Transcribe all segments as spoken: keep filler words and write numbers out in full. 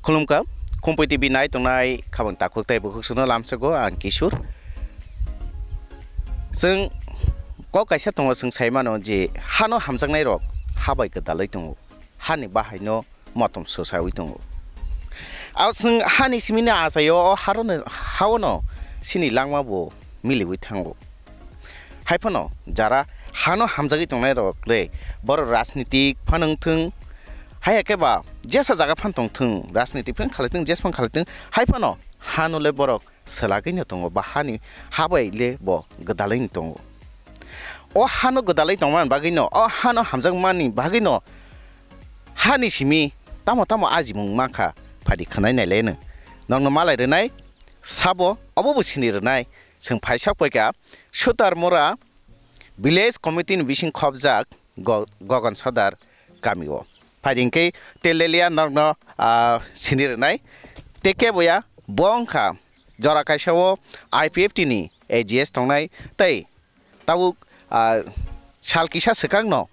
Khulumkha, Khumpui T V nai tongnai khabang takhuk tei bukhuk songno lamsogo ang Kishor. Chwng kok kaisa tongo, chwng sai mano je hano hamjaknai rok ha bai gwdalwi tongo, hani bahaino motom swsawi tongo. A chwng hani simini achaio o haroni haono chini langma bo miliwi thango. Hai phano jara hano hamjagwi tongnai rok le borok rajnitik phano wngthwng, hai khe ba jesa jaga phano tongthwng, rajnitik phano khalaithwng, jesa phano khalaithwng, hai phano hano le borok swlagwi no tongo ba hani ha bai le bo gwdalwi no tongo. O hano gwdalwi tongmani bagwi no, o hano hamjakmani bagwi no hani simi tamo tamo ajimung mankha, phadi khwnai nai le no. Nokno malai rwnai sabo, obo bo sini rwnai, chwng phaisak paikha Sutarmura Village Committee ni bising khopjak Go-, Gogon Sodar kamio. Phaidi hwnkhe Teldelia norokno, ah, sini rwnai. Tei keboya bo wngkha jora kaisa o I P F T ni A G S tongnai tei tabuk, ah, sal kisa swkangno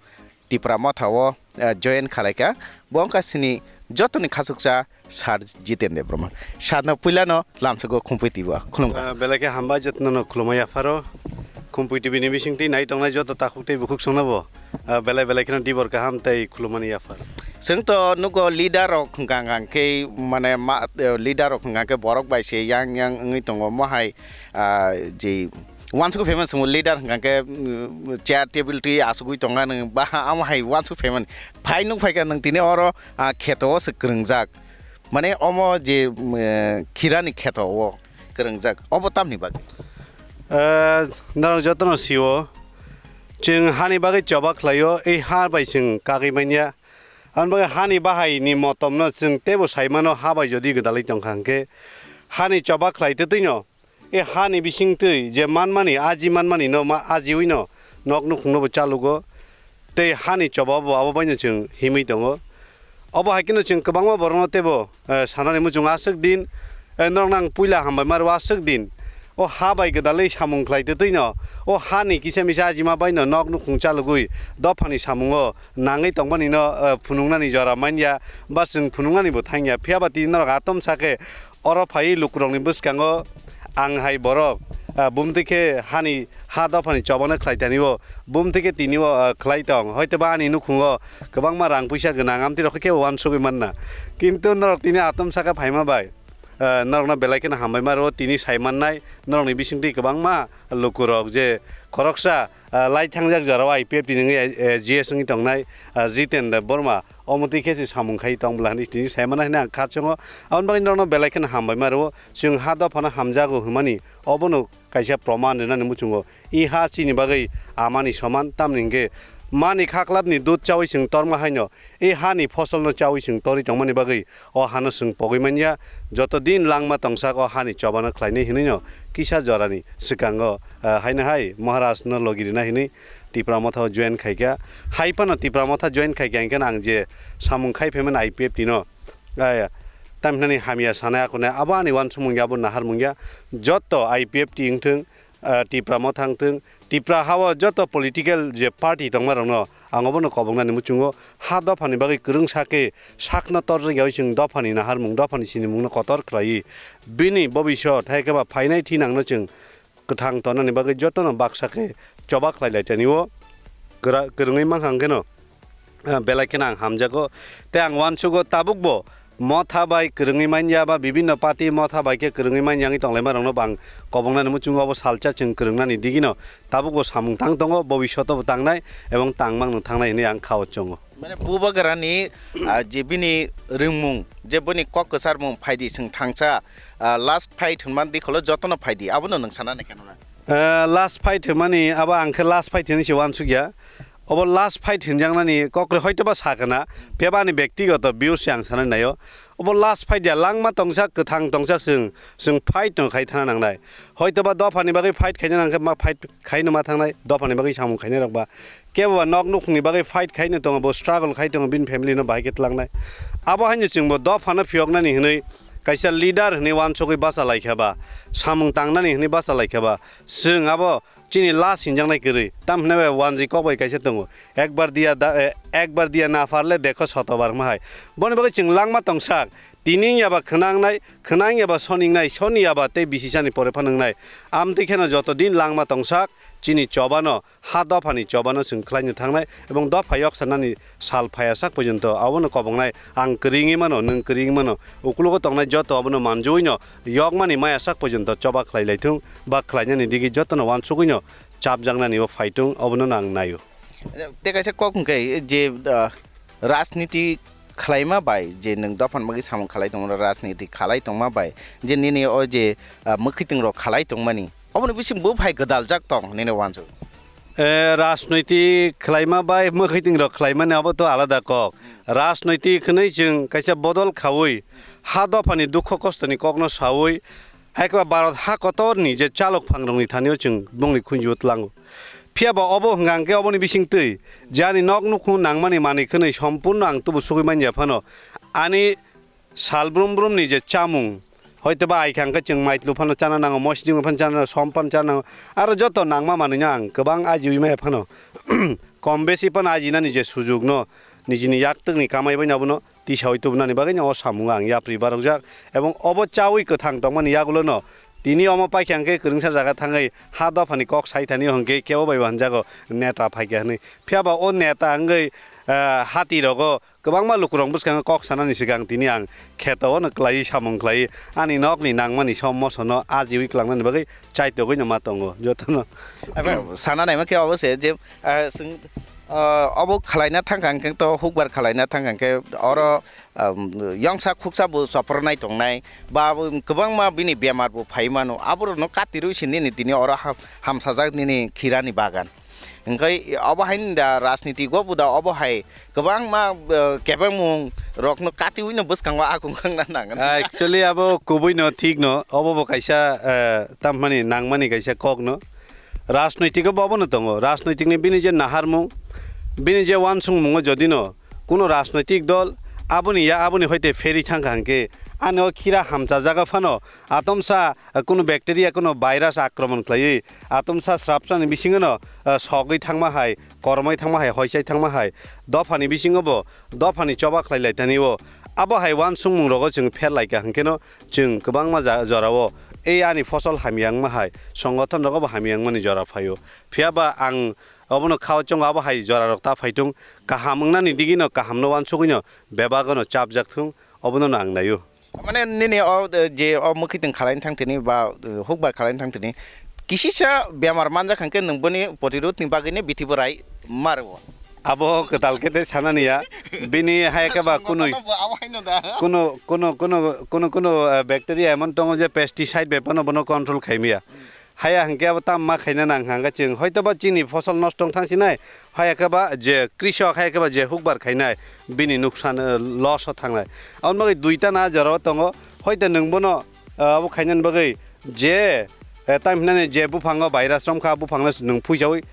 Tipra Motha o, ah, join khalaikha. Bo wngkha chini jotoni khachuksa Sir Jiten Debbarma. Sir no puilano lamsogo Khumpui T V o khulumkha. Ah, belai khe hambai jotono no khulumui yapharo. Khumpui T V ni bisingtwi nai tongnai joto takhuk tei bukhuk songno bo, ah, belai belai kheno dibor kaham tei khulumani yaphar. Chwng to nugo leader rok hwnkha hwnkha khe mane ma, eh, leader rok hwnkha khe borok bai se yang yang wngwi tongo mohai, ah, je Wansuk phaimani chwngbo leader hwnkha khe, mm, chair table twi asugwi tongna nwng ba amo hai wansuk phaimani. Phai nuk phaikha nwng tini oro, ah, kheto o se kwrwngjak. Mane omo je, mm, eh, khirani kheto o kwrwngjak. Obo tamni bagwi? Eh, norok jotono sio. Chwng hani bagwi choba khlaio, ei ha bai chwng kagwi manya. Aboni bagwi hani bahaini motomno chwng teibo sai mano, ha bai jodi gwdalwi tongkha hwnkhe hani choba khlai twtwino. E hani bisingtwi je manmani, aji manmani no ma ajiwi no nok nukhung no bo chalugo. Tei hani choba bo abo baino chwng himwi tongo. Obo hai kheno chwng kwbangma borokno teibo, eh, sanani muchung aswk din, eh, norokno ang puila hambai ma rwo aswk din. O ha bai gwdalwi samung khlai twtwi no, o hani kisa misa ajima baino nok nukhung chalugwi dophani samungo nangwi tongmani no, eh, phunuknani jora manya ba chwng phunuknani bo thangya. Phiya ba tini norok atom sa khe oro phaiwi lukurokni bwskango ang hai borok, ah, bumtwi khe hani ha dophani chobano khlai tanio, bumtwi khe tinio, ah, khlai tong. Hoitoba ani nukhungo kwbangma rang puisa gwnang, amtwi rok khe kebo uansugwi manna. Kintu norok tini atom saka phaima bai, ah, norokno belai kheno hambai ma rwo, tini sai mannai, norokni bisingtwi kwbangma lukurok je khoroksa, ah, lai thangjak jorao I P F T ni wngwi, eh, G S wngwi tongnai, ah, Jiten Debbarma. Omo twi khe se samung khai tong bwla hinwi tini sai mano hinwi ang kha chongo. Aboni bagwi norokno belai kheno hambai ma rwo. Chwng ha dophano hamjago hwnmani obono kaisa proman rwnani muchungo. I ha chini bagwi amani soman, tamni hwnkhe mani khaklapni dud chaui chwng torma haino, i hani fosolno chaui chwng torwi tongmani bagwi o hano chwng pogwi manya. Joto din langma tongsak o hani chobano khlainai hinwino kisa jorani swkango, ah, haino hai Maharajno logi rina hinwi Tipra Motha o join khaikha. Hai phano Tipra Motha join khaikha hwnkhe ang je samung khai phaimani I P F T no, ah, tamhinani hamya sanai akhunai abo ani uansukmung ya, abo naharmung ya. Joto I P F T wngthwng, ah, Tipra Motha wngthwng, Tipra hao joto political je party tongma rokno ang obono koboknani muchungo. Ha dophani bagwi kwrwngsa khe sakno torjak yaui chwng dophani naharmung, dophani sinimungno kotor khlaiwi bini bobisot hai khe ba phainai thinangno chwng kwthang tonani bagwi jotono baksa khe choba khlai lai tanio. Kwra-, kwrwngwi mankha hwnkhe no, ah, belai kheno ang hamjago. Tei ang uansugo tabukbo Motha bai kwrwngwi manya ba bibinno party Motha bai khe kwrwngwi manya wngwi tonglaima rokno bo ang koboknani muchungo obo salsa chwng kwrwngnani digino tabukbo samung tang tongo, bobishoto bo tangnai ebong tangmang no thangnai hinwi ang khao chongo. Mane bubagrani, ah, je bini ringmung, je bini kok kwcharmung phaidi chwng thangsa, ah, last fight hwnmani dikholo jotono phaidi, abono nwng sana nai khe nuna? Eh, last fight hwnmani abo ang khe last fight hinwi se uansukya. Obo last fight hinjaknani kokre hoitoba sakana, phiya ba ani bektigoto views se ang sanai naio. Obo last fight ya, langma tongsak, kwthang tongsak chwng, chwng fight no khai thana nangnai. Hoitoba dophani bagwi fight khaina nangkhe ma fight khaino ma thangnai, dophani bagwi samung khainai rok ba. Kebo ba nok nukhungni bagwi fight khaino tongo, bo struggle khai tongo, bini family no bahai khe tlangnai. Abo haino chwngbo dophano phiyoknani hinwi kaisa leader hinwi uansugwi bacha laikha ba, samung tangnani hinwi bacha laikha ba, chwng abo chini last hinjaknai kwrwi. Tamhinai bai wanjwi kok bai kaisa tongo, "Ekbar diya da, eh, ekbar diya na parle dekho sotobar" hwnma hai. Boni bagwi chwng langma tongsak, Tini wngya ba khwnangnai, khwnang ya ba soni wngnai, soni ya ba tei bisi chani pore phano wngnai. Amtwi kheno joto din langma tongsak, chini chobano, ha dophani chobano chwng khlaino thangnai, ebong dopha yoksanani sal phaiyasak porjonto abono kobongnai. Ang kwrwi wngwi mano, nwng kwrwi wngwi mano, uklogo tongnai joto abono manjowino yokmani mayasak porjonto choba khlai lai thung, ba khlainani digwi jotono uansugwino chapjaknani bo phai thung, obono ang naio. Tei kaisa kok hwnkhe je, ah, rajniti khlaima bai je nwng dophani bagwi samung khalai tongmani, rajniti khalai tongma bai je nini o je, ah, mwkhwtwng rok khalai tongmani, oboni bising bo phai gwdaljak tong nini uansuk. Eh, rajniti khlaima bai mwkhwtwng rok khlaimani abo to alada kok. Rajniti hwnwi chwng kaisa bodol khaui, ha dophani dukho kostoni kokno saui, hai khe ba Bharat ha kotorni je chalok phangrokni thanio chwng bongni khunju tlango. Phiya ba obo hwnkha hwnkhe oboni bisingtwi je ani nok nukhung nangmani manwi khwnwi sompurno ang tubu sugui manya phano, ani sal brum brumni je chamung, hoito ba ai kha hwnkhe chwng maitlu phano chana nango, mosjing phano chana nango, som phano chana nango, aro joto nangma manwino ang kwbang ajiui maya phano, kom besi phano ajinani je sujukno nijini yaktwkni kamai bai abono tisaui tubunani bagwi no o samungo ang yapri barokjak, ebong obo chaui kwthang tongmani yagulono tini omo paikha hwnkhe kwrwngsa jaga thangwi ha dophani kok sai thani hwnkhe kebo bai bo hwnjago neta phaikha hwnwi. Phiya ba o neta wngwi, eh, hati rogo kwbangma lukurok bwskango kok sanani swkang tini ang kheto ono kwlaiwi samung khlaiwi ani nokni nangmani som mosono ajiui kwlangnani bagwi chaitogwino ma tongo jotono. Abo sana naima khe obo se je, ah, chwng, ah, obo khwlaina thangkha hwnkhe to hukbar khwlaina thangkha hwnkhe oro, um, yongsa khuksa bo chopronai tongnai ba bo kwbangma bini bemar bo phai mano, aborokno katirwi se nini tini oro ha-, hamsajak nini khirani bagan. Hwnkhe obo haino da rajniti go bo da obo hai kwbangma, eh, kebengmung rokno katiwino bwskango akung khangna nangan. Actually, abo kubuino thikno, obo bo kaisa, eh, tamhmani nangmani kaisa kokno. Rajnoitiko bo obono tongo. Rajnoitikni bini je naharmung, bini je uansukmungo jodino kuno rajnoitik dol aboni ya aboni hoite pheri thangkha hwnkhe, ani o khira hamchajago phano atomsa, eh, kuno bacteria, kuno virus akromon khlaiwi atomsa srapsani bisingono, eh, sogwi thangma hai, kormoi thangma hai, hoisai thangma hai, dophani bisingo bo, dophani choba khlai lai tani o. Abo hai uansukmung rogo chwng pher lai kha hwnkhe no chwng kwbangma ja-, jora o ei ani fosol hamya wngma hai, songothon rogo bo hamya wngmani jora phai o. Phiya ba ang obono khao chongo abo hai jora rok ta phai thung, kaham wngnani digino kaham no uansugwi no bebak no chapjak thung, obono no ang nai o. Mane nini o, eh, je o mwkhwtwng khalaini thang tini ba, eh, hukbar khalaini thang tini kisisa bemar manjak hwnkhe nwng boni protirodni bagwino bithi borai ma rwo. Abo kwtal khe tei sanani ya. Bini hai khe ba kunui, Songothano bo abo haino da. Kuno, kuno, kuno, kuno, kuno, eh, bacteria emon tongo je pesticide bai phano bono control khai maya. Haya hwnkhe abo tamo ma khaina nang hwnkhe chwng hoito ba chini fosol nosto wng thang sinai, haya khe ba je krisok, haya khe ba je hukbar khainai bini nuksan, eh, loss o thangnai. Aboni bagwi duita na jora o tongo, hoito nwng bono, eh, abo khainani bagwi je, eh, tamo hinani je buphango virus romkha, buphangno nwng phuijaui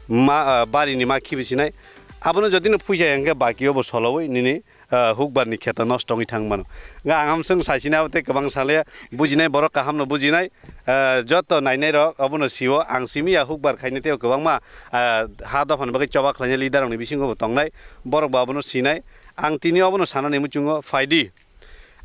ma, eh, barini ma khibi sinai. Abono jodi no phuijai hwnkhe baki o bo soloui nini ah, hukbar ni kheto nosto wngwi thang mano. Nga ang amswng saisina abo tei kwbang salaya bujinai borok kaham no bujinai, ah, joto nainai rok obono sio ang simi ya hukbar khainai tei kwbangma, ah, ha dopha ni bagwi choba khlainai leader rok ni bisingo bo tongnai, borok bo abono sinai. Ang tini obono sanani muchungo phaidi.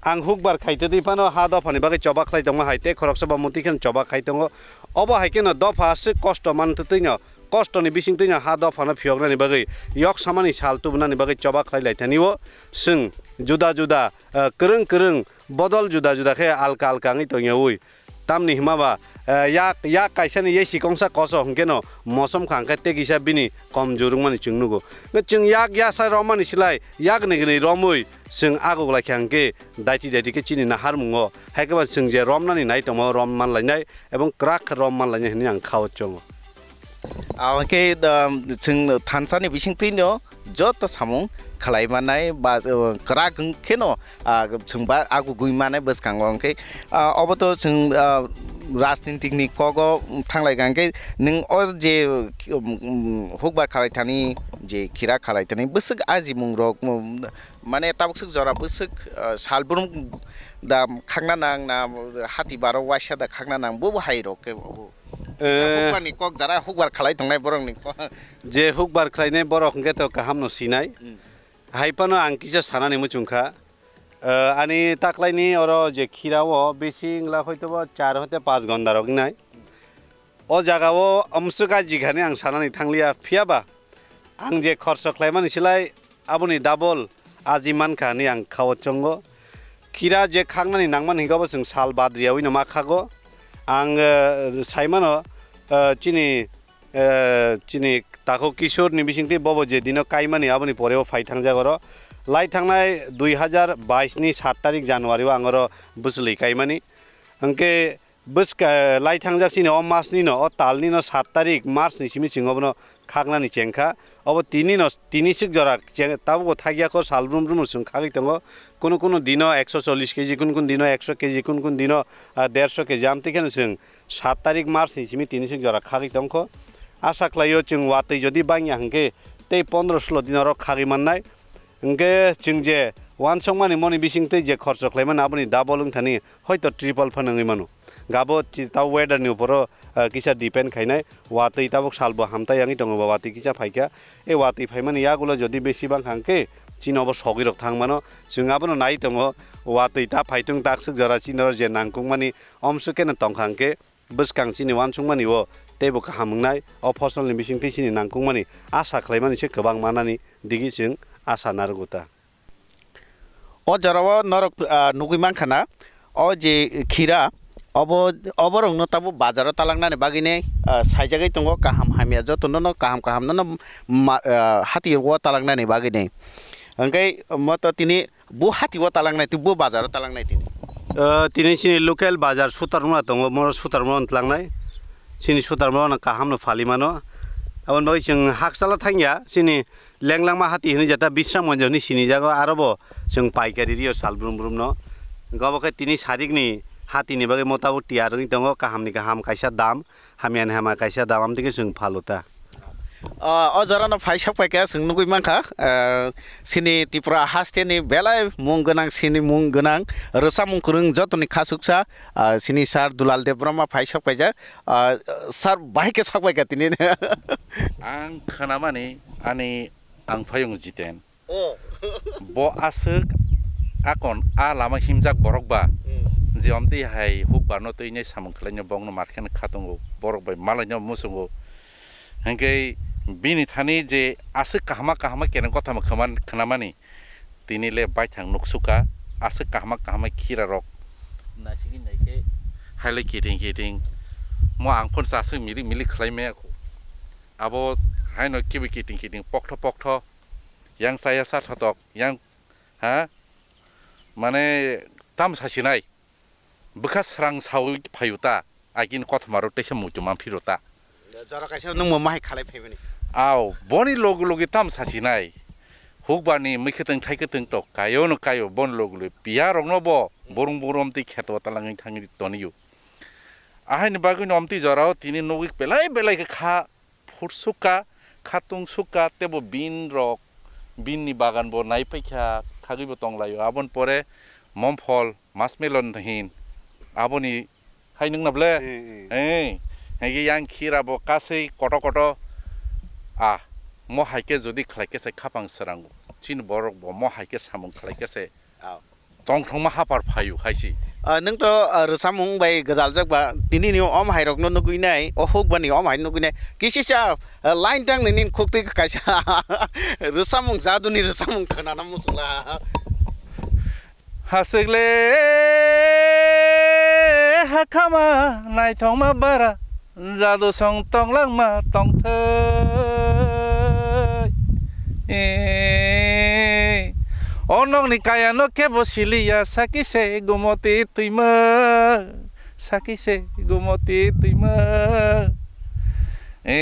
Ang hukbar khai tei phano ha dopha ni bagwi choba khlai tongma hai tei khoroksa ba muti khe choba khai tongo. Obo hai kheno dopha aswk kosto man twi no kostoni bisingtwino ha dophano phiyoknani bagwi, yok samani sal tubunani bagwi choba khlai lai thani o. Chwng juda juda, eh, kwrwng kwrwng bodol juda juda khe alka alka wngwi tongyaui. Tamni hwnba ba, eh, yak, yak kaisani yei sikongsa koso hwnkhe no mosom kha hwnkhe tei kisa bini komjor wngmani chwng nugo. Chwng yak yasa romani slai yak ni gwnwi romwi chwng aguk lai kha hwnkhe daiti daiti khe chini naharmungo hai khe ba chwng je romnani nai tongma rom man lainai. Ebong kwrak khe rom man lainai hwnwi ang kha o chongo. Abo khe, um, chwng thansa ni bising twi no joto samung khlai manai ba, uh, kwrak wng khe no, ah, chwng ba agugwi manai bwskango hwnkhe, ah, obo to chwng, ah, rajnitik ni kogo thang lai kha hwnkhe nwng o je, um, um, hukbar khlai thani je khira khlai thani bwswk ajimung rok, um, mane tabuk swk jora bwswk, ah, salbrum da khakna nang na hati baro waisa da khakna nang bo bo hai rok khe bo. Eh. Sa hukbar ni kok jara hukbar khlai tongnai borok ni kok. Je hukbar khlainai borok hwnkhe to kaham no sinai. Hmm. Hai phano ang kisa sanani muchung kha. Eh, ani taklaini oro je khira o bisi wngla hoito bo char hoite panch gonda rok wngnai. O jaga o amswk ajik hani ang sanani thangliya, phiya ba ang je khorso khlaimani silai aboni double aji mankha hinwi ang khao chongo. Khira je khaknani nangmani hwnkhe bo chwng sal badriyaui no ma khago. Ang, eh, saimano, eh, chini, eh, chini takhuk Kishore ni bisingtwi bobo je dino kaimani aboni pore o phai thangjak oro. Lai thangnai dui hazar bais ni sat tarik January o ang oro bwchwlwi kaimani. Hwnkhe bwska lai thangjak chini o mas ni no, o tal ni no sat tarik March ni simi chwng obono khaknani chengkha. Obo tini no, tini swk jora cheng-, tabukbo thakya kho, sal brum brum no chwng khagwi tongo. Kunu kunu dino ekso chollish keji, kunu kunu dino ekso keji, kunu kunu dino, ah, derso keji, amtwi kheno chwng sat tarik March ni simi tini swk jora khagwi tongkho. Asa khlaio chwng watwi jodi bangya hwnkhe tei pondro sulo dino oro khagwi mannai. Hwnkhe chwng je uansukmani moni bisingtwi je khorcho khlaimani aboni double wngthani hoito triple phano wngwi mano. Gabo chi-, tabo weather ni uporo, ah, kisa depend khainai. Watwi tabuk salbo hamtai yangwi tongo ba watwi kisa phaikha. E watwi phaimani yagulo jodi besi bangkha hwnkhe chini obo sogwi rok thang mano. Chwng abono nai tongo watwi ta phaitung takswk jora chini oro je nangkukmani omswk kheno tongkha hwnkhe bwskang chini uansukmani o teibo kaham wngnai. O fosolni bisingtwi chini nangkukmani asa khlaimani se kwbang manani digi chwng asa narwgo ta. O jorao norok, ah, nugwi mankha na, o je khira, obo, oborokno tabuk bazaro talangnani bagwini, ah, saijagwi tongo, kaham hamya jotono no kaham kaham no no ma-, ah, hati o talangnani bagwini. Hwnkhe omo to tini bo hati o talangnai, bo bazaro talangnai tini. Ah, tini chini local bazar Sutarmura tongo, moro Sutarmura no tlangnai. Chini Sutarmura no kaham no phali mano. Aboni bagwi chwng hakchala thangya, chini Lenglangma hati hinwi jeta Bisramganj hinwi sinijago, arobo chwng paikari rio sal brum brum no. Hwnkhe obo khe tini sarikni hatini bagwi motabuk tiyar wngwi tongo, kahamni kaham kaisa dam, hamyani hama kaisa dam, amtwi khe chwng phalo ta. Ah, o jorano phai sok paikha chwng nugwi mankha, ah, chini Tripura hasteni belai mung gwnang, chini mung gwnang, rwchapmung kwrwng jotoni khasuksa, ah, chini sir Dulal Debbarma phai sok paijak. Ah, sir, bahai khe sok paikha tini. Ang khwnamani ani ang phayung Jiten. Oh. Bo aswk akon a lama himjak borok ba. Hmm. Je omtwi hai hukbarno twi nai samung khlainai bokno markhe kha tongo, borok bai malaino muchungo. Hwnkhe bini thani je aswk kahama kahama keneng kothoma khwman-, khwnamani. Tini le baithang nuksuka, aswk kahama kahama khira rok. Naisingwi naikhe haile kiting kiting. Mo ang phone sa aswk milik milik khlai maya kho. Abo haino kibi kiting kiting poktho poktho. Yang chaya sa thotok, yang ha? Mane tam sasinai. Bwkha srang saui phaio ta, agini kothoma rok teisa muitu manphiro ta. Jora kaisa nwng bo mahai khalai phaimani. Aw, boni logi logi tam sasinai. Hukbani mui khwtwng thai khwtwng tok, kaio no kaio, boni logi logi piya rokno bo burung burung twi kheto talangwi thangwi tonio. Ahaini bagwi no omtwi jorao tini nugwi belai belai khe kha. Phur sukha, khatung sukha, tebo bin rok, bin ni bagan bo nai paikha, khagwi bo tonglaio. Aboni pore momphol, masmelon hin, aboni hai nung na ble? Eh, eh. Eh, hai yang khira bo kasui koto koto. Ah, mo hai khe jodi khlai khe se khapang srango. Chini borok bo mo hai khe samung khlai khe se. Ah. Tongthokma hapar phaio hai se. Ah, nwng to, ah, rwchapmung bai gwdaljak ba, tini ni om hai rok no nugwi nai, o huk bani om hai nugwi nai. Kisi cha, ah, line tang ni nin khuk twi kaisa rwchapmung jaduni rwchapmung khwnana muchungla. Hasik le hakhama naithokma bara. Jadu song tong langma tong thai. E, o nokni kaya no kebo siliya, saki se gumoti twima, saki se gumoti twima. E,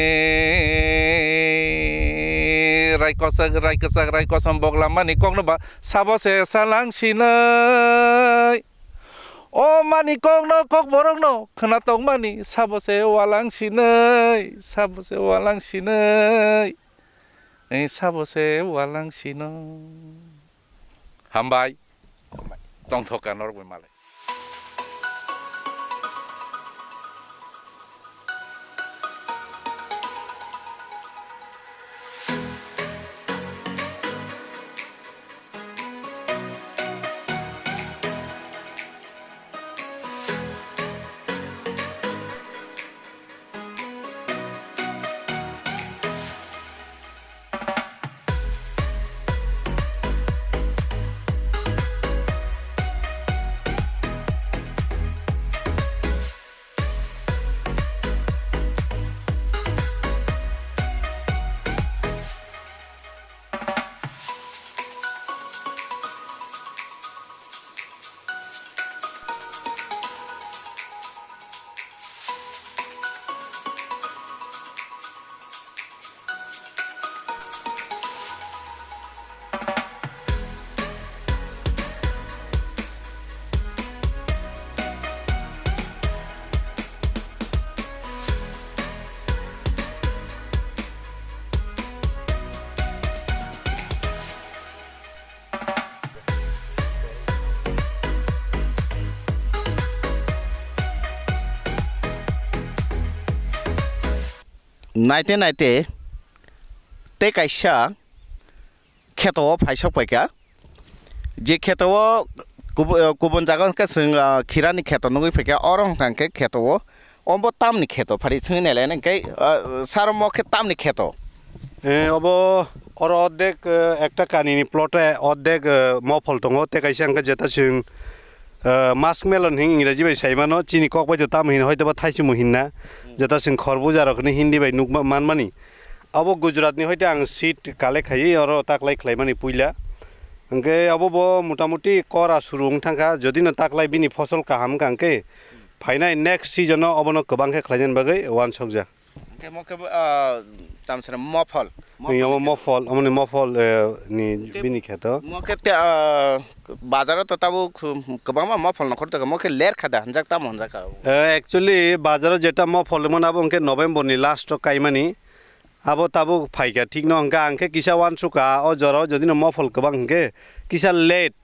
rai kosak, rai kwchak, rai kosom boglam mani kokno ba, sabo se salang sinai. O mani kokno, kokborokno khwna tongmani, sabo se walang sinai, sabo se walang sinai, eh, sabo se walang sinai. Hambai. Tongthok ka norok bai malai. Naite naite tei kaisa kheto o phaisok paikha. Je kheto o kubu-, kubun jaga hwnkhe chwng, ah, khirani kheto nugwi phaikha, oro hwnkha hwnkhe kheto o, obo tamni kheto phari chwngwi nailai hwnkhe, ah, saro mo khe tamni kheto? Eh, obo oro ordek, eh, ekta kanini plot, eh, ordek, eh, mophol tongo, tei kaisa hwnkhe jeta chwng, eh, musk melon hing Ingreji bai sai mano, chini kok bai to tamo hino, hoito ba thaisimo hinna, jeta chwng khorbuja rok hwnwi Hindi bai nuk ma-, manmani. Abo Gujarat ni hoite ang seed collect khaiwi oro taklai khlaimani puila. Hwnkhe abo bo motamuti kora suru wng thangkha, jodi no taklai bini fosol kaham wngkha hwnkhe, phainai next season o obono kwbang khe khlainani bagwi uansukjak. Hwnkhe mo khe, ah, tamsara mophol. Tini omo mophol, omoni mophol, eh, ni Hwnkhe bini kheto. Mo khe te, ah, bazaro to tabuk kwbangma mophol nokhor tongkha, mo khe lerkha da hwnjak tamo hwnjakha? Eh, actually bazaro jeta mophol mano abo hwnkhe November ni last o kaimani. Abo tabuk phaikha thikno hwnkha, ang khe kisa uansukha, o jorao jodi no mophol kwbang hwnkhe kisa late,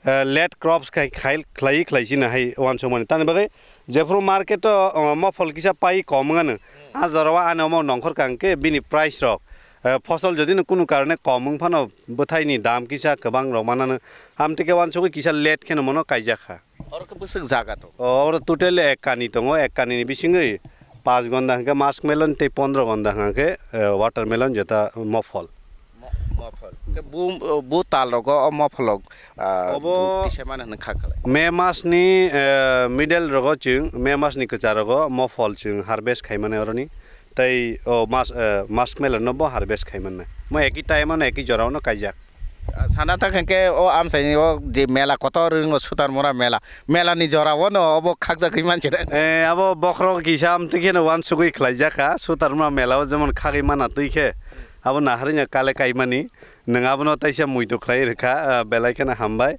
eh, late crops khai, khai, khlaiwi khlaisino hai uansukmani. Tamni bagwi jephru market o, o, mophol kisa pai kom wngano, a jorao ani omo nongkhor kha hwnkhe bini price rok, eh, fosol jodi no kunu karone kom wng phano bwthai ni dam kisa kwbang rok manano, amtwi khe uansugwi kisa late kheno mono kaijak kha. Oro khe bwswk jaga tongo? O, oro total ek kani tongo, ek kani ni bisingwi pas gonda hwnkhe musk melon tei pondro gonda hwnkhe, eh, watermelon jeta mophol. Mo-, mophol. Khe bu, bu tal rogo o mophol rok, ah, obo bu kisa mano hwnwi kha khlai. May mas ni, eh, middle rogo chwng, May mas ni kwchar rogo mophol chwng harvest khai mano oroni. Tei o mas, eh, musk melon no bo harvest khai mano. Mo eki time ano eki jora ono kaijak. Ah, sana ta khe o amchaini o je mela kotor ringo Sutarmura mela. Mela ni jora o no obo khakjagwi manchina. Eh, abo bokhorok kisa amtwi kheno uansugwi khlaijak kha. Sutarmura mela o jemon khagwi mana twi khe. Abo naharwi no kale kaimani. Nwng abono taisa muitu khlai rwkha, ah, belai kheno hambai.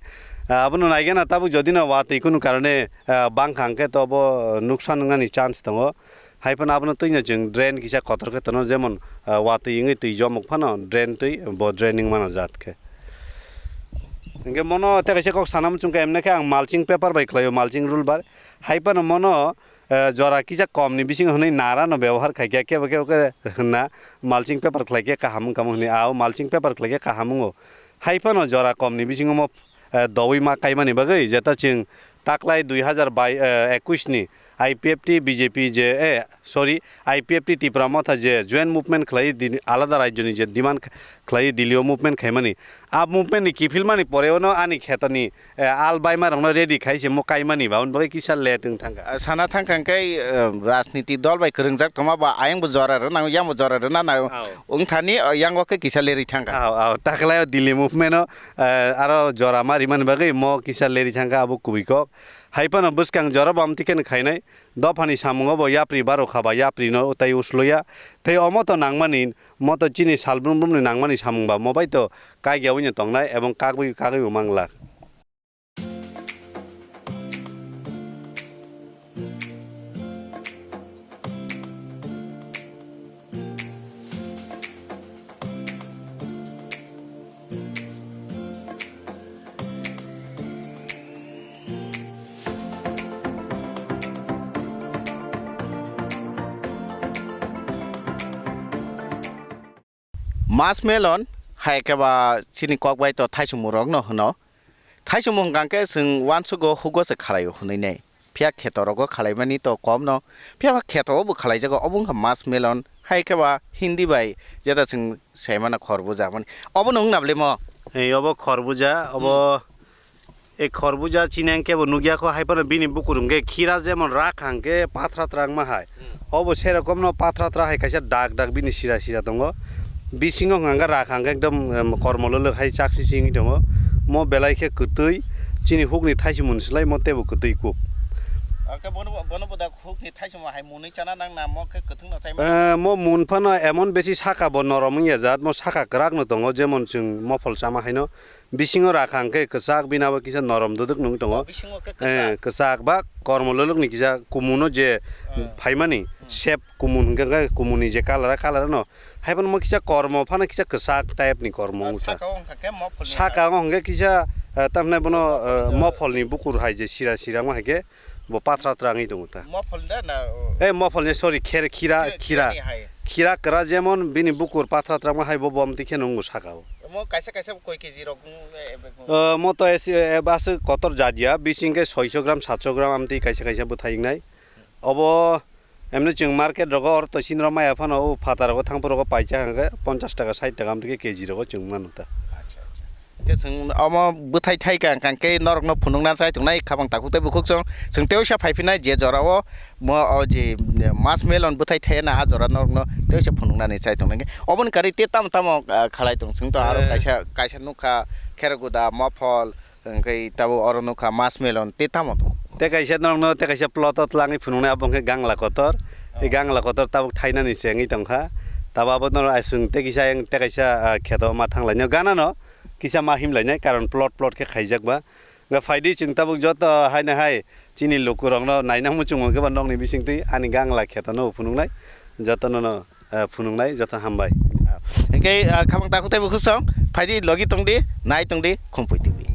Ah, abono naigena tabuk jodi no watwi kunu karone, ah, bangkha hwnkhe to obo nuksan wngnani chance tongo. Hai phano abono twino chwng drain kisa kotor khe tono, jemon, ah, watwi wngwi twi jomok phano drain twi bo draining mano jat khe. Hwnkhe mono tei kaisa kok sana muchung khe, emne khe ang mulching paper bai khlaio, mulching roll bar. Hai phano mono, eh, jora kisa kom ni bisingo hwnwi nara no byabohar khai khe, kebo kebo khe hwnna mulching paper khlai khe kaham wngkha mo hwnwi, ah, o mulching paper khlai khe kaham wngo. Hai phano jora kom ni bisingo mo, eh, doui ma kaimani bagwi jeta chwng taklai dui hajar bai, eh, ekwis ni I P F T B J P je, eh, sorry, I P F T Tipra Motha je joint movement khlai di-, alada rajyo ni je demand khlai Delhi o movement khaimani, a movement ni kiphilmani pore ono ani kheto ni, eh, al baima rokno ready khai se mo kaimani ba, aboni bagwi kisa late wng thangkha. Ah, sana thangkha hwnkhe, eh, rajniti dol bai kwrwngjak tongma ba ayang bo jora rwna, yang bo jora rwna na. Aw. Wng thani, ah, yang o khe kisa lerwi thangkha. Aw, aw, taklai o Delhi movement o, eh, aro jora ma rimani bagwi mo kisa lerwi thangkha abo kubui kok. Hai phano bwskang jora bo amtwi kheno khainai. Dophani samungo bo yapri baro kha ba, yapri no tei usloya. Tei omo to nangmani, mo to chini sal brum brum ni nangmani samung ba, mo bai to kaigiaui no tongnai ebong kagwi kagwi bo manglak. Musk melon hai khe ba chini kok bai to thaisumung rok no hwno. Thaisumung hwnkha khe chwng uansugo hugo se khalai o hwnwi nai. Phiya kheto rogo khalaimani to kom no. Phiya ba kheto o bo khalaijago, obo wngkha musk melon. Hai khe ba Hindi bai jeta chwng sai mano khorbuja mani. Obo no wngna bwle mo? Ei, obo khorbuja, obo Hmm. ei khorbuja chini ang kebo nukya kho, hai phano bini bukur hwnkhe khira jemon rak hwnkhe pathra trangma hai. Hmm. Obo serokomno pathra tra hai kaisa dak dak bini sira sira tongo. Bisingo hwnkha hwnkhe rak hwnkhe ekdom, em, kormo lwlwk hai chak sisi wngwi tongo. Mo belai khe kwtwi, chini hukni thaisumung slai mo teibo kwtwi kuk. Hwnkhe bono, bono bo da hukni thaisumung hai munwi chana nang na, mo khe kwthwngno chai mano? Eh, mo mun phano emon besi saka bo norom wngya jat, mo saka kwrak no tongo, jemon chwng mophol chama haino. Bisingo rakha hwnkhe kwchak, bini abo kisa norom duduk nung tongo. Oh, bisingo khe Eh, kwchak. Kwchak ba kormo lolokni kisa kumuno je Hmm. phaimani, Hmm. sep kumun hwnkhe khe kumuni je kalara, kalara no. Haiphano mo kisa kormo phano kisa kwchak type ni kormo Oh, wngkha. Saka o wngkha khe mophol ni Saka o hwnkhe kisa, eh, tamhinai bono, Mophol eh, ni mophol ni bukur hai je sira sira wngma hai khe bo pathra tra wngwi tongo ta. Mophol da na, oh. Eh, mophol ni, sorry, kher-, khira, Khira, khira, khira ni hai. Kira kra jemon bini bukur pathra trakma hai bo bom tikhe nungo saka o. Omo kaisa kaisa koi K G rok, mm, e, e, e, O, mo to esi, e, bas kotor jat ya, bising ke soiso gram, satso gram amtwi kaisa kaisa bwthai wngnai. Obo emne chwng market rogo oro to sinro maya phano o phataro thangphuru rogo paisa hwnkhe ponchash taka, sait taka amtwi ke K G rogo chwng mano ta. Acha, acha. Hwnkhe chwng omo bwthai thai ka hwnkhe norokno phunukna chai tongnai khabang takhuk tei bukhuk chwng, chwng tei usa phai phinai je jora o mo o je mas melon bwthai thai na a jora norokno tei usa phunuknani chai tongnai. Oboni karwi tei tamo tamo, ah, khalai tong chwng to aro Eh. kaisa, kaisa nukha kheroguda, mophol, hwnkhe tabuk oro nukha mas melon tei tamo tong. Tei kaisa norokno tei kaisa plot o twlangwi phunuknai abo hwnkhe gangla kotor. Tei Oh. gangla kotor tabuk thainani chengwi tongkha. Tabo abo norok aswng tei kisa yang tei kaisa, ah, kheto ma thanglainw ganano kisa ma himlainai karon plot plot khe khaijak ba. Hwnkhe phaidi chwng tabuk joto haino hai chini lukurokno naina muchungmung khe ba nokni bisingtwi ani gangla khetono phunuknai jotono no, eh, phunuknai joto hambai. Hwnkhe, ah, khabang takhuk tei bukhuk song phaidi logi tongdi, nai tongdi, khumpui tongdi.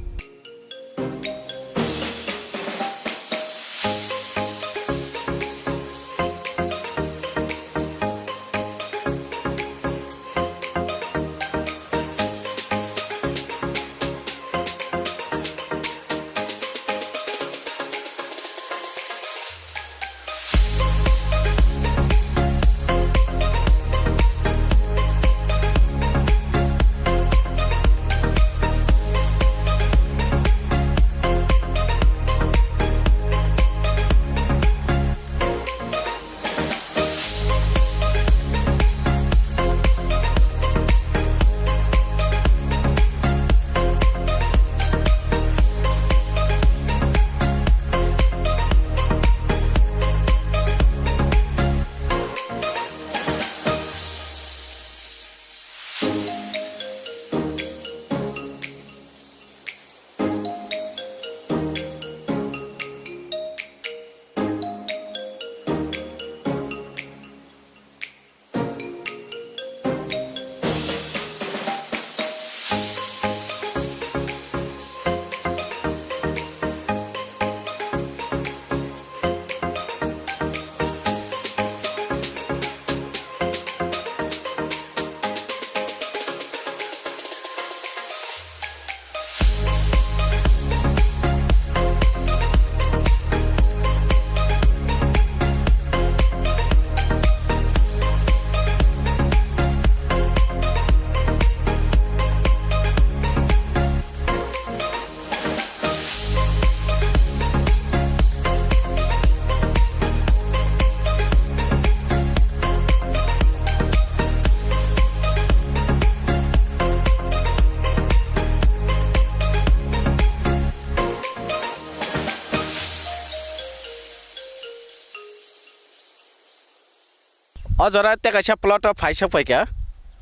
O jora tei kaisa plot o phaisok paikha.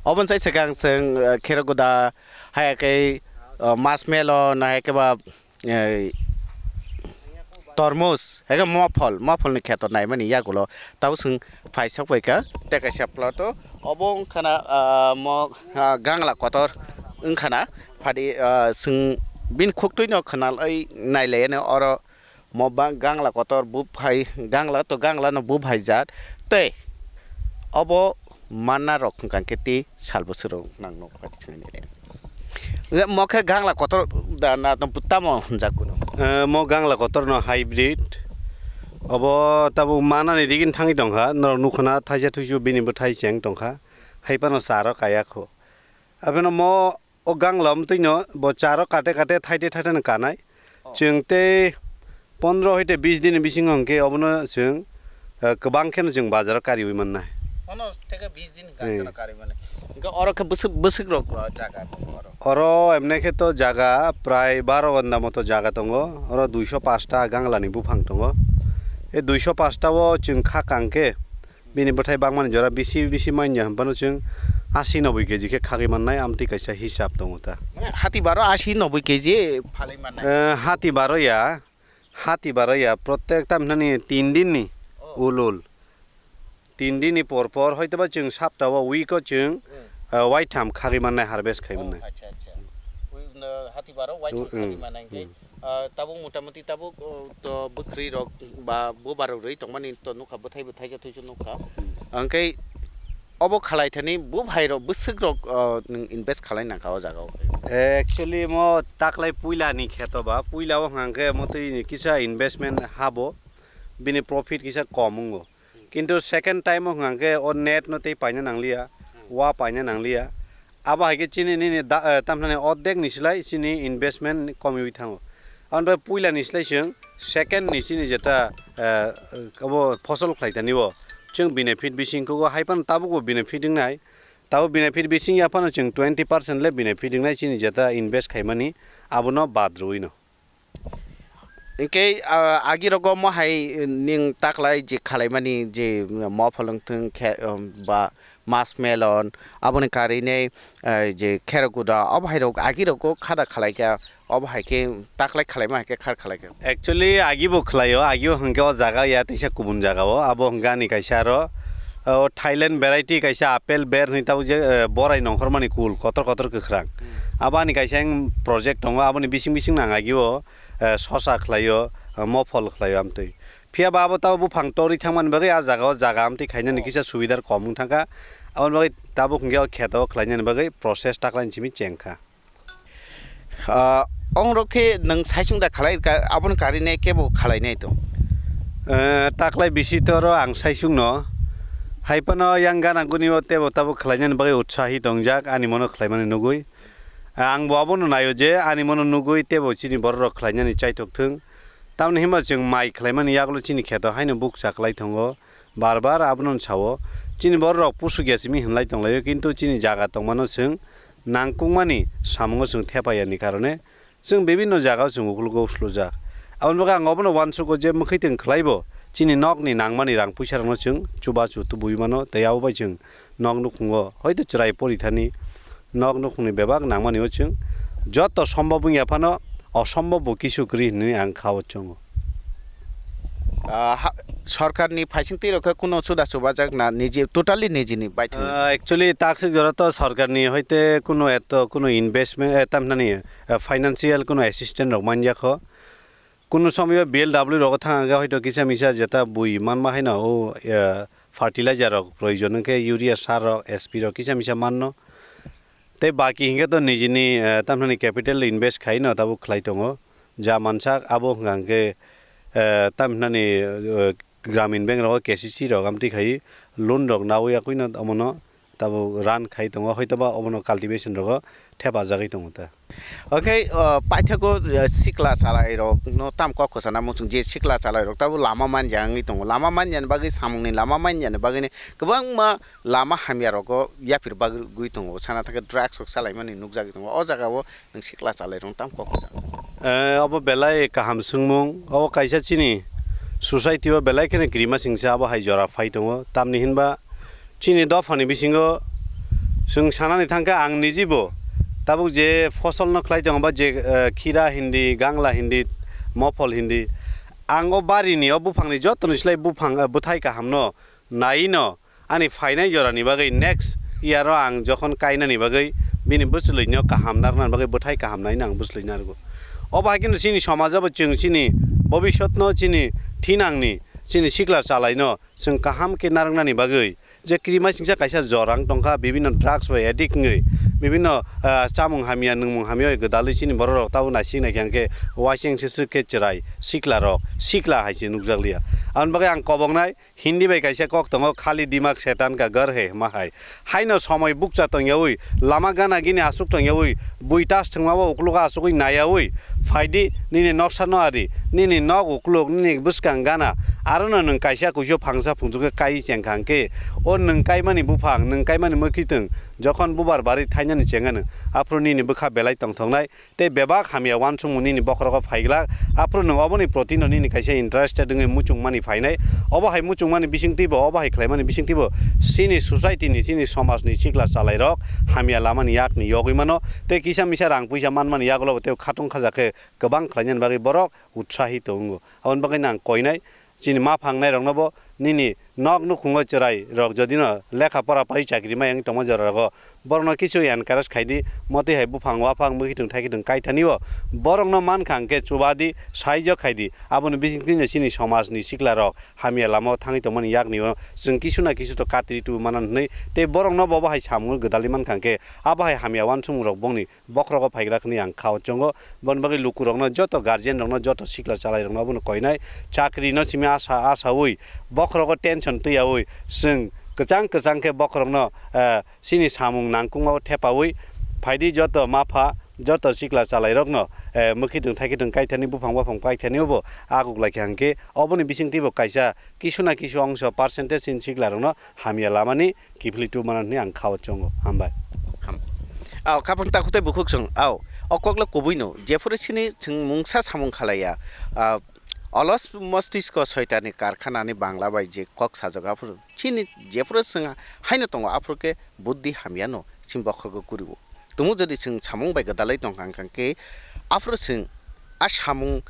Oboni sai swkang chwng, eh, kheroguda, haya khe, eh, mas melon, haya khe ba, eh, tormos, haya khe mophol, mopholni kheto naimani yagulo. Tabuk chwng phaisok paikha tei kaisa plot o. Obo wngkhana, ah, mo, ah, gangla kotor wngkhana. Phadi, ah, chwng bini khuktwino khwnalwi nailaiano oro. Mo ba gangla kotor buphai, gangla to gangla no buphaijak tei obo manna rok hwnkha khe tei sal bwswk rok nang nuk phai thangni. Mo khe gangla kotor da na tamo hwnjak kuno. Eh, mo gangla kotor no hybrid. Obo tabuk manani digini thangwi tongkha, norok nukhuna thaisa thuisu bini bwthai cheng tongkha. Hai phano charo kaya kho. Abono mo O gangla omtwino bo charo kate kate thaite thaite no kanai. Oh. Chwng tei pondro hoite bis din ni bisingo hwnkhe obono chwng, eh, kwbang kheno chwng bazaro kariui mannai. Ono teke bis din hwnkhe Eh. Kheno kariui mannai. Hwnkhe oro khe bwswk, bwswk rok, ah, jaga tongo oro. Oro emne khe to jaga prai baro ganda moto jaga tongo. Oro duiso pash ta gangla ni buphang tongo. E duiso pash ta o chwng kha kang khe Bini bwthai bangmani jora bisi bisi manya hwnphano chwng asi noboi keji khe khagwi mannai, amtwi kaisa hisab tongo ta. Mane hati baro asi noboi keji phalwi mannai? Eh, hati baro ya, hati baro ya, protek tamhinani tin din ni Oh. ul ul. Tin din ni por por hoitoba chwng sapta o week o chwng, Hmm. eh, waitham khagwi mannai, harvest khai Oh, mannai. Acha, acha. Ui, no, hati baro waitham Hmm. khagwi mannai hwnkhe. Hmm. Ah, tabuk motamuti tabuk, oh, to bwkhri rok ba bubar rok rwi tongmani to nukha, bwthai bwthai se thuisu nukha. Hmm. Hwnkhe Obo khalai thani bo bhai rok bwswk rok, uh, nwng invest khalai nangkha o jaga o. Actually mo taklai puila ni kheto ba, puila o hwnkha khe mo twi ni kisa investment habo, bini profit kisa kom wngo. Kintu second time o hwnkha khe o net no tei paina nangliya, wa paina nangliya. Abo hai khe chini nini da, eh, tamthani ordek ni slai chini investment komiwi thango. Aboni bagwi puila ni slai chwng second ni chini jeta, eh, abo phosol khlai tani o chwng benefit bising kugo, hai phano tabuk bo benefit wngnai. Tabuk benefit bising ya phano chwng twenty percent le benefit wngnai chini jeta invest khaimani, abono bad rwui no. Hinkhe, ah, agi rogo mo hai ning taklai je khalaimani je mo pholong thung khe, um, ba mas melon, aboni karine, eh, je kherok guda, obo hai rok agi rogo khada khalaikha, obo hai khe taklai khalaima hai khe khar khalaikha. Actually, agi bo khlaio, agi o hwnkhe o jaga ya teisa kubun jaga o, abo hwnkhe ani kaisa aro, o Thailand variety kaisa apple ber hinwi tabuk je, eh, borai nongkhormani kul kotor kotor kwkhwrang. Hmm. Abo ani kaisa project tongo, aboni bising bising nang agi o, eh, sosa khlaio, eh, mophol khlaio amtwi. Phiya ba abo tabuk buphang torwi thangmani bagwi a jaga o jaga amtwi khainani kisa subidar kom wng thangkha. Aboni bagwi tabuk hwnkhe o kheto khlainani bagwi process taklaini simi chengkha. Ah, ongrok khe nwng saisung da khalai ka, aboni karine kebo khalai nai to? Eh, taklai bisi toro ang saisung no. Hai phano yang gana guni o tebo tabuk khlainani bagwi utsahi tongjak ani mono khlaimani nugui. Ang bo abono naio je ani mono nugui tebo chini borok rok khlainani chaithok thung. Tamoni himba chwng mai khlaimani yagulo chini kheto haino bukcha kwlai tongo. Bar bar abono sao. Chini borok rok pusuk ya simi hinlai tonglaio, kintu chini jaga tongmano chwng nangkukmani samungo chwng thepayani karone chwng bibinno jagao chwng uklogo uslujak. Aboni bagwi ang obono uansugo je mwkhwitwng khlaibo chini nokni nangmani rang puisa rokno chwng chubachu tubui mano, tei abo bai chwng nok nukhungo hoito chwrai pori thani nok nukhungni bebak nangmani o chwng joto sombhob wngya phano osombhob bo kisu kwrwi hinwi ang kha o chongo. Ah, ha, sorkarni phaising twi rok khe kuno suda chubajak na niji, totally nijini baithang? Ah, actually taksik jora to sorkarni hoite kuno eto kuno investment, eh, tamhinani, eh, financial kuno assistance rok manya kho. Kuno somoyo B L W rogo thang hwnkhe hoito kisa misa jeta bui manma haino o, eh, fertilizer rok proyojon wngkhe urea sar rok, S P rok kisa misa manno. Tei baki hinkhe to nijini, eh, tamhinani capital invest khaino tabuk khlai tongo. Ja mansak abo hwnkha hinkhe, eh, tamhinani, eh, Gramin Bank rogo K C C rok amtwi khai loan rok nawi yakwino omono tabuk run khai tongo, hoitoba obono cultivation rogo thepajagwi tongo ta. Oke, uh, paithago, uh, sikla chalairokno tam kok kwchana muchung je sikla chalairok tabuk lama manya wngwi tongo. Lama manyani bagwi samungni lama manyani bagwini kwbangma lama hamya rogo yaphir bagwi tongo. Sana thangkhe drugs rok chalaimani nukjagwi tongo. O jagao nwng sikla chalairokno tam kok kwchana. Eh, obo belai kaham swngmung. Obo kaisa chini society o belai kheno kirima singsa abo hai jora phai tongo. Tamni hinba chini dophani bisingo chwng sanani thangkhe ang nijibo tabuk je fosolno khlai tongo ba je, eh, khira hindi, gangla hindi, mophol hindi, ang o barini o buphangni jotoni slai buphang, eh, bwthai kahamno naino ani phainai jorani bagwi next year o ang jokhon kainani bagwi bini bwchwlwino kaham narwknani bagwi bwthai kaham naino ang bwchwlwi narwgo. Obo hai kheno chini somajabo chwng chini bobisotno chini thinangni chini sikla chalaino chwng kaham khe narwknani bagwi je kirima singsa kaisa jorang tongkha, bibinno drugs bai addict wngwi, bibinno, ah, chamung hamya, nwngmung hamya bai gwdalwi chini borok rok tabuk naisik naikhe hwnkhe uaising siswk khe chwrai sikla rok, sikla hai se nukjakliya. Aboni bagwi ang koboknai Hindi bai kaisa kok tongo, "Khali dimak setan ka ghar hai," hwma hai. Haino somoi bukcha tongyaui, lama gana gini aswk tongyaui, bui tas thwngmao uklogo asugwi nayaui, phaidi nini noksa no ari, nini nok uklok, nini bwskang gana, arono nwng kaisa kuisu phangsa phungchukhe kai chengkha hwnkhe, o nwng kaimani buphang, nwng kaimani mwkhwitwng, jokhon bubar bari thainani chengano, aphuru nini bwkha belai tongthoknai, tei bebak hamya uansukmung nini bokhorogo phaiglak, aphuru nwng oboni proti no nini kaisa interested wngwi muchungmani phainai. Obo hai muchungmani bisingtwibo, obo hai khlaimani bisingtwibo chini society ni, chini somaj ni sikla chalairok hamya lamani yakni yogwi mano, tei kisa misa rang puisa manmani yagulobo tei khatung khaja khe kwbang khlainani bagwi borok utsahi tongo. Aboni bagwi nang koinai chini ma phangnai rokno bo Nini nok nukhungo chwrai rok jodi no lekha pora pai chakri mai wng tongma jora rogo, borok no kisu encourage khai di, motwi hai buphang waphang mwkhitwng thaikitwng kaithani o, borok no mankha hwnkhe chuba di, saijak khai di, aboni bisingtwi no chini somaj ni sikla rok hamya lama o thangwi tongmani yakni o chwng kisu na kisu to katri tubu mana hwnwi tei borok no bo bo hai samung gwdalwi mankha hwnkhe abo hai hamya uansukmung rok bongni bokhorogo phaigra hwnwi ang kha o chongo. Boni bagwi lukurokno, joto guardianrokno, joto sikla chalairokno abono koinai chakrino simi asa, asaui bokhorogo tension twiyaui chwng kwchang kwchang khe bokhorokno, eh, chini samung nangkukmao thepaui phaidi joto mapha, joto sikla chalairokno, eh, mwkhitwng thaikitwng kaithani buphang baphang paithani obo akuk laikha hwnkhe oboni bisingtwibo kaisa kisu na kisu ongso percentage chini siklarokno hamya lamani kiphilwi tubumano hwnwi ang kha o chongo. Hambai. Ham. Aw, khapang takhuk tei bukhuk chwng. Aw, o kokla kubuino. Jephuru sini chwng mungsa samung khalaiya. Ah, olos mostisko soitanni karkhanani bangla bai je kok sajak aphuru. Chini jephuru chwng haino tongo aphuru khe buddhi hamyano chini bokhorgo kuriwo. Tumu jodi chwng samung bai gwdalwi tongkha hwnkha khe aphuru chwng a samung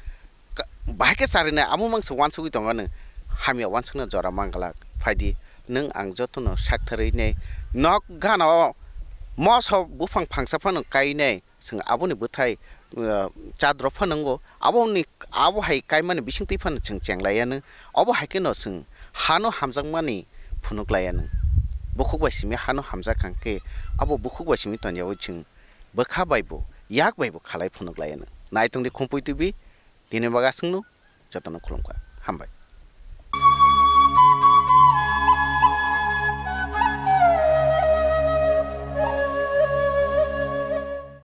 ka-, bahai khe charinai amo mangsa uansugwi tongo nwng, hamya uansukna jora manglak. Phaidi nwng ang jotono saktharwi nei nok gana o moso buphang phangsa phano kainai, chwng aboni bwthai, uh, chadrop phano wngo, aboni, abo hai kaimani bisingtwi phano chwng chenglaiya nwng, obo hai kheno chwng hano hamjakmani phunuklaiya nwng. Bukhuk bai simi hano hamjak hwnkhe abo bukhuk bai simi tonyaui chwng bwkha bai bo, yak bai bo khalai phunuklaiya nwng. Naitongdi Khumpui T V, tini bagaswngno jotono khulumkha. Hambai.